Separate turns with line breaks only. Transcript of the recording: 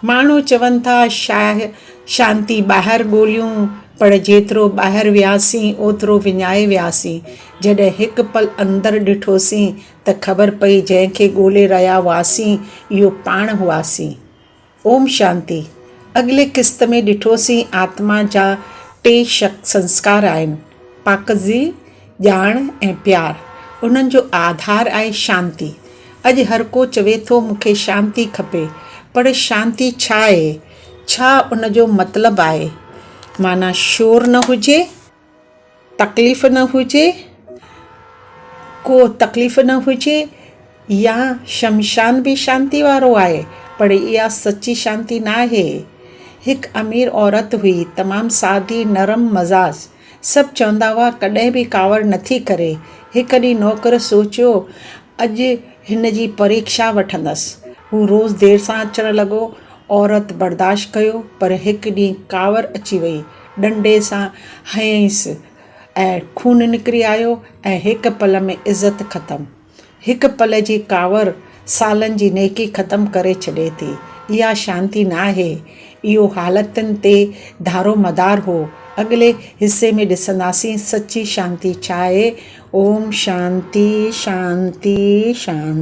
ماڻهو چون ٿا شاهه شانتي ٻاهر ڳوليون پر جيترو ٻاهر وياسين اوترو وڃائي وياسين. جڏهن هڪ پل اندر ڏٺوسين ته خبر پئي جنهن کي ڳولي رهيا هئاسين اهو پاڻ هئاسين. اوم شانتي. اڳلي قسط ۾ ڏٺوسين آتما جا ٽي سنسڪار آهن، پاڪزي، ڄاڻ ۽ پيار. انهن جو آڌار آهي شانتي. اڄ هر ڪو چوي ٿو مون کي شانتي کپي، پر شانتي ڇا آهي؟ ڇا ان جو مطلب آهي؟ معنيٰ شور نه هجي؟ تڪليف نه هجي، ڪو تڪليف نه هجي يا شمشان به شانتي وارو آهي پر اها سچي شانتي ناهي. هڪ امير عورت هئي، تمام سادي، نرم مزاج. سڀ چوندا هئا ڪڏهن به ڪاوڙ نٿي ڪري. هڪ ڏينهن نوڪر سوچيو اڄ هن جي پريکشا وٺندس. هو روز دير سان اچڻ لڳو. عورت برداشت ڪيو پر هڪ ڏينهن ڪاوڙ اچي وئي. ڏنڊي سان هنيس ۽ خون نڪري آيو ۽ هڪ پل ۾ عزت ختم. هڪ پل جي ڪاوڙ سالن جي نيڪي ختم ڪري ڇڏي ٿي. اها شانتي ناهي. اهو حالتن تي دارومدار هو. اڳلي حصي ۾ ڏسنداسين سچي شانتي ڇا آهي. اوم شانتي شانتي شانتي.